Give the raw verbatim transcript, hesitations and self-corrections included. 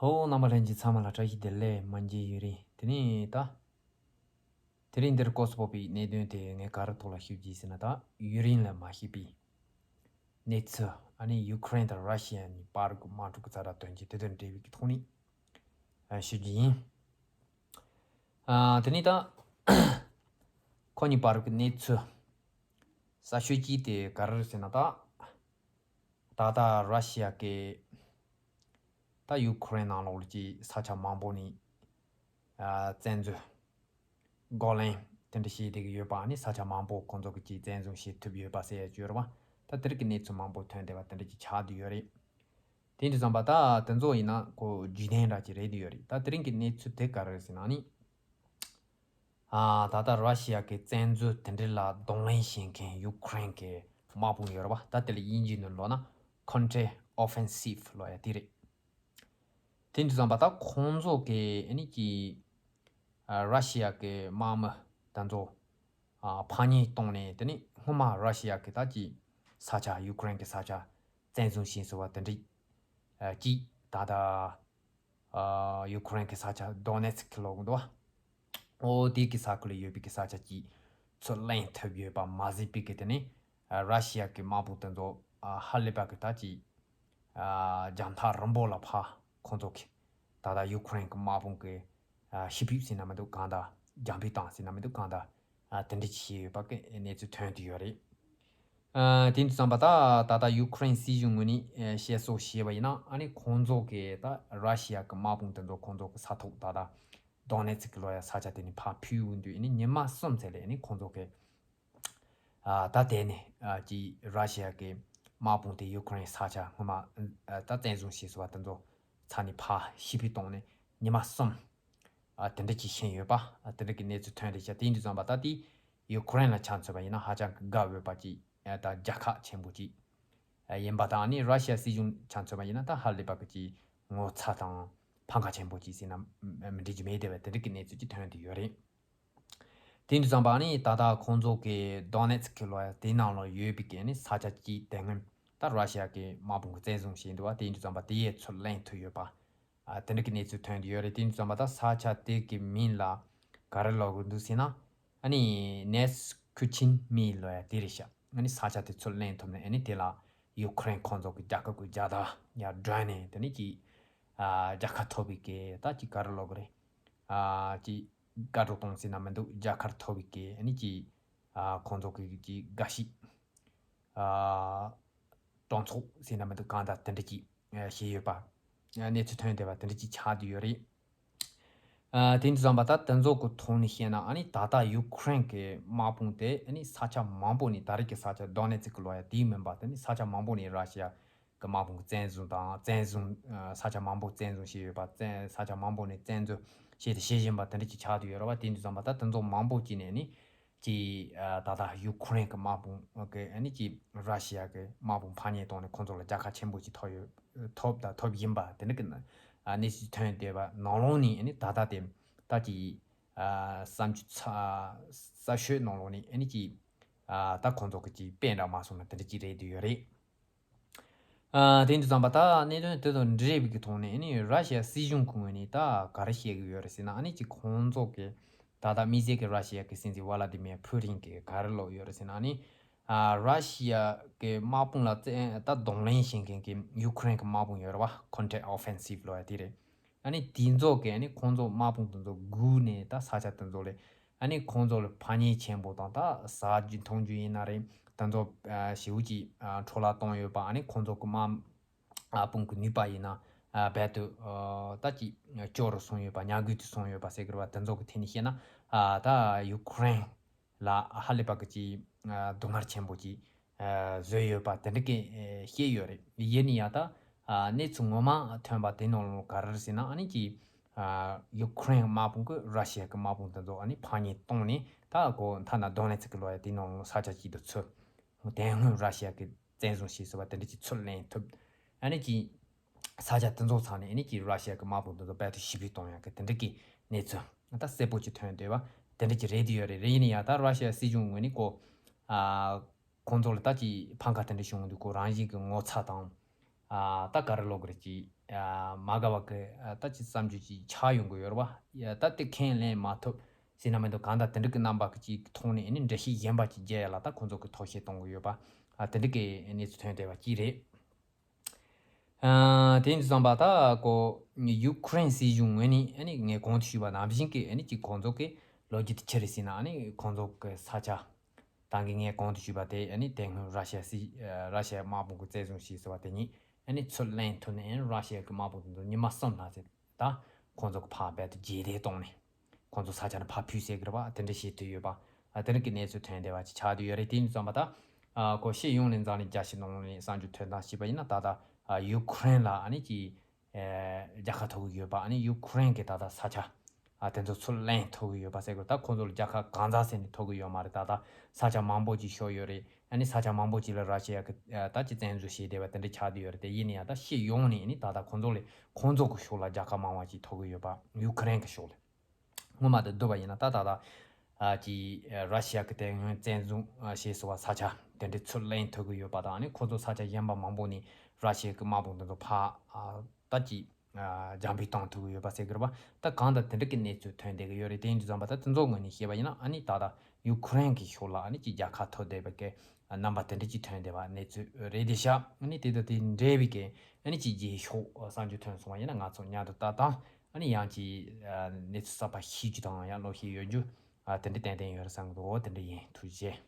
ཧོ། རྣམ་པ་ལྷན་རྒྱས་ཚང་མ་ལ་བཀྲ་ཤིས་བདེ་ལེགས། མ་འཇིགས་ཡུན་རིང་། དེ་ནས་ད། དེ་རིང་འདིར་སྐོར་སུ་སྤོབས་པའི་གནད་དོན་དེ་ངས་ག་རེ་ཐོག་ལ་ཞུ་རྒྱུ་ཟེར་ན། ད་ཡུན་རིང་ལ་མ་ཤེས་པའི་གནས་ཚུལ། ཨ་ནི་ཡུ་ཁུ་རེན་དང་ར་ཤི་ཡ་གཉིས་བར་གྱི་དམག་འཁྲུག་གི་ཛ་དྲག་དོན་རྐྱེན་དེ་དང་འབྲེལ་བའི་གི་ཐོག་ནས་ཞུ་རྒྱུ་ཡིན། ཨ། དེ་ནས་ད་ཁོ་གཉིས་བར་གྱི་གནས་ཚུལ་གསར་ཤོས་གཅིག་དེ་ག་རེ་རེད་ཟེར་ན། ད། ད་ལྟ་ར་ཤི་ཡ་གིས་ད་ཡུ་ཁུ་རེན་ནང་ལོགས་ལ་ཅིག་ས་ཆ་མང་པོ་ནས། ཨ། བཙན་འཛུལ། རྒོལ་ལན་དེ་འདྲ་བྱས་བསྡད་ཀྱི་ཡོད་པ། ཨ་ནི་ས་ཆ་མང་པོ་ཁོང་ཚོ་གིས་ཅིག་བཙན་བཟུང་བྱེད་ཐུབ་ཡོད་པ་ཟེར་ཡ་ཅིག་ཡོད་རེད་པ། ད་དེ་རིགས་ཀྱི་གནས་ཚུལ་མང་པོ་ཐོན་བསྡད་པ་དེ་འདྲ་ཅིག་ཆགས་བསྡད་ཡོད་རེད། དེ་འདྲ་བསམ་པ། ད་དེ་ཚོ་ཡིན་ན་ཁོ་རྒྱུན་ལྡན་འདྲ་ཅིག་རེད་བསྡད་ཡོད་རེད། ད་དེ་རིང་གི་གནས་ཚུལ་དེ་ག་རེ་རེད་ཟེར་ན། ཨ་ནི། ཨ། ད་ལྟ་ར་ཤི་ཡ་གི་བཙན་འཛུལ་དེ་འདྲ་ལ་གདོང་ལེན་བྱེད་མཁན་ཡུ་ཁུ་རེན་གྱི་དམག་དཔུང་ཡོད་རེད་པ། ད་དེ་ལ་དབྱིན་ཇིའི་ནང་ལབ་ན་ཁོན་ཊྲ་ཨོ་ཕེན་སིབ་ལབ་ཡ་དེ་རེད། དེ་འདྲ་བསམ་པ། ད་ཁོང་ཚོ་གིས་ཨ་ནི་ཅིག། ཨ། ར་ཤི་ཡ་གི་དམག་མི་དེ་ཚོ། ཨ། ཕམ་ཉེས་བཏང་ནས། དེ་ནས་སྔོན་མ་ར་ཤི་ཡ་གི་ད་ཅིག་ས་ཆ། ཡུ་ཁུ་རེན་གྱི་ས་ཆ་བཙན་བཟུང་བྱས་སོང་བ་དེ་འདྲ་ཅིག། ད་ལྟ། ཨ། ཡུ་ཁུ་རེན་གྱི་ས་ཆ་དོ་ནེ་ཚིག་ལབ་ཀྱི་འདུག་པ། འོ། དེ་གི་ས་ཁུལ་ལ་ཡོད་པའི་གི་ས་ཆ་ཅིག་ཚུར་ལེན་ཐུབ་ཡོད་པ་མ་ཟད་པའི་གི། དེ་ནས། ཨ། ར་ཤི་ཡ་གི་དམག་དཔུང་དེ་ཚོ། ཨ། ཧ་ལས་པ་གི་ད་ཅིག། ཨ། རྒྱང་ཐག་རིང་པོ་ལ་ཕར་ཁོང་ཚོ་གིས་ད་ལྟ་ཡུ་ཁུ་རེན་གྱི་དམག་དཔུང་གི། ཨ། ཤི་འཕོས་ཟེར་ན་མི་འདུག། གང་ལྟར་རྒྱང་འཕུད་བཏང་ཟེར་ན་མི་འདུག། གང་ལྟར། ཨ། དེ་འདྲ་ཅིག་བྱས་ཡོད་པ་གི་གནས་ཚུལ་ཐོན་བསྡད་ཡོད་རེད། ཨ། དེ་འདྲ་བསམ་པ། ད་ད་ལྟ་ཡུ་ཁུ་རེན་སྲིད་གཞུང་ངོས་ནས། ཨ། བཤད་སྲོལ་བྱས་པ་ཡིན་ན། ཨ་ནི་ཁོང་ཚོ་གིས་ད་ར་ཤི་ཡ་གི་དམག་དཔུང་དེ་ཚོ་ཁོང་ཚོ་གི་ས་ཐོག་ད་ལྟ་དོ་ནེ་ཚིག་ལབ་ཡ་ས་ཆ་དེ་ནས་ཕར་འཕུར་ཡོང་དུས། ཨ་ནི་ཉི་མ་གསུམ་ཙམ་ལ། ཨ་ནི་ཁོང་ཚོ་གིས། ཨ། ད་དེ་ནས། ཨ། ཅིག་ར་ཤི་ཡ་གི་དམག་དཔུང་དེ་ཡུ་ཁུ་རེན་ས་ཆ་སྔོན་མ། ཨ། ད་བཙན་བཟུང་བྱས་སོང་བ་དེ་ཚོ་ཚུར་ནས་ཕར་ཤི་འཕོས་བཏང་ནས་ཉི་མ་གསུམ། ཨ། དེ་འདྲ་ཅིག་ཕྱིན་ཡོད་པ། ཨ། དེ་འདྲ་གི་གནས་ཚུལ་ཐོན་རེད་ཤག། དེ་འདྲ་བསམ་པ། ད་དེ་ཡུ་ཁུ་རེན་ལ་ཆ་མཚོན་པ་ཡིན་ན་ཧ་ཅང་གི་དགའ་འོས་པ་ཅིག། ཨ། ད་རྒྱལ་ཁ་ཆེན་པོ་ཅིག། ཨ། ཡིན་པ་དང་། ཨ་ནི་ར་ཤི་ཡ་སྲིད་གཞུང་ཆ་མཚོན་པ་ཡིན་ན་ད་ཧ་ལས་པ་གི་ཅིག་ངོ་ཚ་དང་འཕང་ཁ་ཆེན་པོ་ཅིག་ཟེར་ན་མི་འགྲིག་རྒྱུ་མེད་བསྡད་པ་དེ་འདྲ་གི་གནས་ཚུལ་ཅིག་ཐོན་བསྡད་ཡོད་རེད། དེ་འདྲ་བསམ་པ། ཨ་ནི་ད་ལྟ་ཁོང་ཚོ་གི་དོ་ནེ་ཚིག་ལབ་ཡ་དེ་ནང་ལ་ཡོད་པའི་གི་ཨ་ནི་ས་ཆ་ཅིག་དེ་སྔོན་ད་ར་ཤི་ཡ་གི་དམག་དཔུང་གིས་བཙན་བཟུང་བྱས་འདུག་པ། དེ་འདྲ་བསམ་པ། དེ་ཡང་ཚུར་ལེན་ཐུབ་ཡོད་པ། ཨ། དེ་འདྲ་གི་གནས་ཚུལ་ཐོན་བསྡད་ཡོད་རེད། དེ་འདྲ་བསམ་པ། ད་ས་ཆ་དེ་གི་མིང་ལ་ག་རེ་ལབ་ཀྱི་འདུག་ཟེར་ན། ཨ་ནི་ནེས་ཁུ་ཆིན་མི་ལབ་ཡ་དེ་རེད་ཤག། ཨ་ནི་ས་ཆ་དེ་ཚུར་ལེན་ཐུབ་ནས། ཨ་ནི་དེ་ལ་ཡུ་ཁུ་རེན་ཁོང་ཚོ་གི་རྒྱལ་ཁབ་ཀྱི་རྒྱལ་དར་ཡར་སྒྲོན་ནས། དེ་ནས་ཅིག། ཨ། རྒྱལ་ཁ་ཐོབ་པའི་གི། ད་ཅིག་ག་རེ་ལབ་དགོས་རེད། ཨ། ཅིག་བཀའ་བཀྱོན་བཏང་ཟེར་ན་མི་འདུག། རྒྱལ་ཁ་ཐོབ་པའི་གི། ཨ་ནི་ཅིག། ཨ། ཁོང་ཚོ་གི་ཅིག་དགའ་བསུ། ཨ། གྲོས་ཚོགས་ཟེར་ན་མི་འདུག། གང་ལྟར་དེ་འདྲ་ཅིག། ཨ། བྱས་ཡོད་པ། ཨ། གནས་ཚུལ་ཐོན་བསྡད་པ་དེ་འདྲ་ཅིག་ཆགས་བསྡད་ཡོད་རེད། ཨ། དེ་འདྲ་བསམ་པ། ད་དེ་ཚོ་གི་ཐོག་ནས་བཤད་ན། ཨ་ནི་ད་ལྟ་ཡུ་ཁུ་རེན་གྱི་དམག་དཔུང་དེ། ཨ་ནི་ས་ཆ་མང་པོ་ནས། ད་རེས་ཀྱི་ས་ཆ་དོ་ནེ་ཚིག་ལབ་ཡ་དེ་མིན་པ། དེ་ནི་ས་ཆ་མང་པོ་ནས་ར་ཤི་ཡ་གི་དམག་དཔུང་གིས་བཙན་བཟུང་དང་། བཙན་བཟུང་། ཨ། ས་ཆ་མང་པོ་བཙན་བཟུང་བྱས་ཡོད་པ། བཙན། ས་ཆ་མང་པོ་ནས་བཙན་འཛུལ་བྱས་ཏེ་བྱེད་བཞིན་པ་དེ་འདྲ་ཅིག་ཆགས་བསྡད་ཡོད་རེད་པ། དེ་འདྲ་བསམ་པ། ད་དེ་ཚོ་མང་པོ་ཅིག་ནས་ནི་ཅིག། ཨ། ད་ལྟ་ཡུ་ཁུ་རེན་གྱི་དམག་དཔུང་གིས། ཨ་ནི་ཅིག་ར་ཤི་ཡ་གི་དམག་དཔུང་ཕམ་ཉེས་བཏང་ནས་ཁོང་ཚོ་ལ་རྒྱལ་ཁ་ཆེན་པོ་ཅིག་ཐོབ་ཡོད། ཐོབ་དང་ཐོབ་བཞིན་པ་དེ་འདྲ་གི། ཨ། གནས་ཚུལ་ཐོན་བསྡད་པ་ནང་ལོགས་ནས། ཨ་ནི་ད་ལྟ་དེ་ད་ཅིག། ཨ། བསམ་ཚུལ་གསར་ཤོས་ནང་ལོགས་ནས། ཨ་ནི་ཅིག། ཨ། ད་ཁོང་ཚོ་གི་ཅིག་དཔེ་འདྲ་མ་སོང་ན་དེ་འདྲ་ཅིག་རེད་བསྡད་ཡོད་རེད། ཨ། དེ་འདྲ་བསམ་པ། ད་གནད་དོན་དེ་དང་འབྲེལ་བའི་གི་ཐོག་ནས། ཨ་ནི་ར་ཤི་ཡ་སྲིད་གཞུང་གི་ངོས་ནས་ད་ག་རེ་བཤད་གི་ཡོད་རེད་ཟེར་ན། ཨ་ནི་ཅིག་ཁོང་ཚོ་གི་ད་ལྟ་དམིགས་བསལ་གི་ར་ཤི་ཡ་གི་སྲིད་འཛིན་ཝ་ལ་ཏི་མེ་ཕུ་ཏིན་གིས་ག་རེ་ལབ་ཡོད་རེད་ཟེར་ན། ཨ་ནི། ཨ། ར་ཤི་ཡ་གི་དམག་དཔུང་ལ་བཙན། ད་གདོང་ལེན་བྱེད་མཁན་གི་ཡུ་ཁུ་རེན་གི་དམག་དཔུང་ཡོད་རེད་པ། ཁོན་ཊྲ་ཨོ་ཕེན་སིབ་ལབ་ཡ་དེ་རེད། ཨ་ནི་དེ་ཚོ་གིས། ཨ་ནི་ཁོང་ཚོ་དམག་དཔུང་དེ་ཚོ་སྒུག་ནས། ད་ས་ཆ་དེ་ཚོ་ལ། ཨ་ནི་ཁོང་ཚོ་ལ་ཕམ་ཉེས་ཆེན་པོ་དང་། ད་ཟ་རྒྱུ་འཐུང་རྒྱུ་ཡིན་ན་རེད། དེ་ཚོ། ཨ། ཞེ་པོ་ཅིག། ཨ། འཕྲོ་བརླག་བཏང་ཡོད་པ། ཨ་ནི་ཁོང་ཚོ་གི་དམག་དཔུང་གི་ནུས་པ་ཡིན་ན། ཨ། རྦད་དེ། ཨ། ད་ཅིག་སྐྱོ་རུ་སོང་ཡོད་པ། ཉམས་རྒུད་དུ་སོང་ཡོད་པ་ཟེར་གི་རེད་པ། དེ་ཚོ་གི་ཐད་ནས་བཤད་ན། ཨ། ད་ཡུ་ཁུ་རེན་ལ་ཧ་ལས་པ་གི་ཅིག། ཨ། སྡུག་བསྔལ་ཆེན་པོ་ཅིག། ཨ། བཟོས་ཡོད་པ་དེ་འདྲ་གི། ཨ། བཤད་ཡོད་རེད། ཡིན་ན་ཡང་ད། ཨ། གནས་ཚུལ་ངོ་མ་ཐོན་པ་དེ་ནང་ལོགས་ག་རེ་རེད་ཟེར་ན། ཨ་ནི་ཅིག། ཨ། ཡུ་ཁུ་རེན་དམག་དཔུང་གིས་ར་ཤི་ཡ་གི་དམག་དཔུང་དེ་ཚོ། ཨ་ནི་ཕམ་ཉེས་བཏང་ནས། ད་ཁོ་ཐ་ན་དོ་ནེ་ཚིག་ལབ་ཡ་དེ་ནང་ལོགས་ས་ཆ་གཅིག་ཏུ་ཚུར། དེ་སྔོན་ར་ཤི་ཡ་གིས་བཙན་བཟུང་བྱས་སོང་བ་དེ་འདྲ་ཅིག་ཚུར་ལེན་ཐུབ། ཨ་ནི་ཅིག། ས་ཆ་དེ་ཚོ་ཚང་ནས། ཨ་ནི་ཅིག་ར་ཤི་ཡ་གི་དམག་དཔུང་དེ་ཚོ་རྦད་དེ་ཤི་འཕོས་གཏོང་ཡག་གི་དེ་འདྲ་གི་གནས་ཚུལ་ད་གསལ་པོ་ཅིག་ཐོན་བསྡད་པ་དེ་འདྲ་ཅིག་རེད་བསྡད་ཡོད་རེད། རེད། ཡིན་ན་ཡང་ད་ར་ཤི་ཡ་སྲིད་གཞུང་ངོས་ནས་ཁོ། ཨ། ཁོང་ཚོ་ལ་ད་ཅིག་ཕམ་ཁ་དེ་འདྲ་བྱུང་དུས། ཁོ་རང་བཞིན་གྱི་ངོ་ཚ་དང་། ཨ་ད་ག་རེ་ལབ་དགོས་རེད། ཅིག་ཨ་མ་དགའ་བ་གི་ཨ་ད་ཅིག་བསམ་ཚུལ་ཅིག་ཆགས་ཡོང་གི་ཡོད་རེད་པ། ཡ་ད་དེ་ཁས་ལེན་མ་ཐུབ་ཟེར་ན་མི་འདུག། གང་ལྟར་དེ་འདྲ་གི་རྣམ་པ་གི་ཅིག་ཐོག་ནས་ཨ་ནི་འགྲེལ་བཤད་གཞན་པ་ཅིག་རྒྱག་ཡ་ལ་ད་ཁོང་ཚོ་གི་ཐོག་བཤད་གཏོང་གི་ཡོད་པ། ཨ་དེ་འདྲ་གི་གནས་ཚུལ་ཐོན་བསྡད་པ་ཅིག་རེད། ཨ་དེ་ཡིན་དུས་ཙམ་པ་ད་ཀོ་ཡུ་ཁུ་རེན་སྲིད་གཞུང་ངོས་ནས་ཨ་ནི་ངས་གོང་དུ་ཞུས་པ་ནང་བཞིན་གི་ཨ་ནི་ཅིག་ཁོང་ཚོ་གི་ལོ་རྒྱུས་དེ་ཅི་རེད་ཟེར་ན། ཨ་ནི་ཁོང་ཚོ་གི་ས་ཆ་ད་གིན་ངས་གོང་དུ་ཞུས་པ་དེ་ཨ་ནི་དེ་སྔོན་ར་ཤི་ཡ་སྲིད་ཨ་ར་ཤི་ཡ་དམག་དཔུང་གི་བཙན་བཟུང་བྱས་ཟེར་བ་དེ་ཉིད་ཨ་ནི་ཚུར་ལེན་ཐུབ་ནས། ཨ་ནི་ར་ཤི་ཡ་གི་དམག་དཔུང་དེ་ཚོ་ཉི་མ་གསུམ་ལྷག་ཙམ་ད་ཁོང་ཚོ་གི་ཕར་རྦད་དེ་རྗེས་འདེད་བཏང་ནས། ཁོང་ཚོ་ས་ཆ་ནས་ཕར་ཕུད་ཟེར་གི་རེད་པ། དེ་འདྲ་བྱེད་ཐུབ་ཡོད་པ། ཨ་དེ་འདྲ་གི་གནས་ཚུལ་ཐོན་བསྡད་པ་ཅིག་ཆགས་བསྡད་ཡོད་རེད། དེ་ཡིན་དུས་ཙམ་པ་ད་ཨ་ཀོ་སྤྱི་ཡོངས་ནས་འཛམ་གླིང་རྒྱལ་སྤྱི་ནང་ལོགས་ནས་བསམ་ཚུལ་ཐོན་སྟངས་བྱས་པ་ཡིན་ན། ད་ལྟ་ཨ་ཡུ་ཁུ་རེན་ལ་ཨ་ནི་ཅིག་ཨ་རྒྱལ་ཁ་ཐོབ་གི་ཡོད་པ། ཨ་ནི་ཡུ་ཁུ་རེན་གི་ད་ལྟ་ས་ཆ་ཨ་དེ་ཚོ་ཚུར་ལེན་ཐུབ་གི་ཡོད་པ་ཟེར་གི་རེད། ད་ཁོང་ཚོ་ལ་རྒྱལ་ཁ་གང་ཟག་ཟེར་ནས་ཐོབ་གི་ཡོད་མ་རེད། ད་ལྟ་ས་ཆ་མང་པོ་ཅིག་ཤོར་ཡོད་རེད། ཨ་ནི་ས་ཆ་མང་པོ་ཅིག་ལ་ར་ཤི་ཡ་གི་ཨ་ད་ཅིག་བཙན་འཛུལ་བྱས་བསྡད་པ་དེ་འདྲ་ཆགས་བསྡད་ཡོད་རེད། དེ་ཡིན་ན་ཡང་ད་སྤྱི་ཡོངས་ནས་ཨ་ནི་ད་ལྟ་ཁོང་ཚོ་ལས་ཁོང་ཚོ་གི་ཕྱོགས་ལ་རྒྱལ་ཁ་མང་བ་ཅིག་ཐོབ་གི་ཡོད་པ། ཡུ་ཁུ་རེན་གི་ཕྱོགས་ལ། སྔོན་མ་དང་བསྡུར་བ་ཡིན་ན་ད་ད་ལྟ་ཨ་ཅིག་ཨ་ར་ཤི་ཡ་གི་དེ་སྔོན་བཙན་བཟུང་ཨ་བྱས་སོང་བ་ས་ཆ་དེ་འདྲ་ཚུར་ལེན་ཐུབ་གི་ཡོད་པ་དང་། ཨ་ནི་ཁོ་ཚོ་ས་ཆ་གཞན་པ་མང་པོ་ནས་ར་ཤི་ཡ་གི་དམག་དཔུང་དེ་ཚོ་ཕར་ཨ་ད་ཅིག་ཨ་རྒྱང་འཕེན་བཏང་ཐུབ་གི་ཡོད་པ་ཟེར་གི་རེད་པ། ད་གང་ལྟར་དེ་འདྲ་གི་གནས་ཚུལ་ཐོན་བསྡད་གི་ཡོད་རེད། དེ་ཡིན་དུས་ཙམ་པ་ད་དེ་ཚོ་ངོས་ནས་བཤད་པ་ཡིན་ན། ཨ་ནི་ད་ལྟ་ཡུ་ཁུ་རེན་གི་ཕྱོགས་ལ་ཨ་ནི་ཅིག་རྒྱལ་ཁ་ཐོབ་བསྡད་པ་གི་རྣམ་པ་དེ་འདྲ་ཅིག་ཐོན་བསྡད་པ་གནས་ཚུལ་རེད་དེ་ཤག། ཨ་ནི་དེ་དང་དེ་འབྲེལ་བའི་གི་ཨ་ནི་ཅིག་རྗེས་ཕྱོགས་བསམ་ཚུལ་ཐོན་སོང་བ་ཡིན་ན། ང་ཚོ་མཉམ་དུ་ལྟ་དང་། ཨ་ནི་ཡང་ཅིག་ཨ་གནས་ཚུལ་གསར་པ་ཤེས་རྒྱུ་དང་ཡང་ལོ་ཤས་ཡོད་རྒྱུ་ཨ་དེ་འདྲ་ཏན་ཏན་ཡོད་རེད་བསམ་གི་འདུག། འོ་དེ་འདྲ་ཡིན། ཐུགས་རྗེ་ཆེ།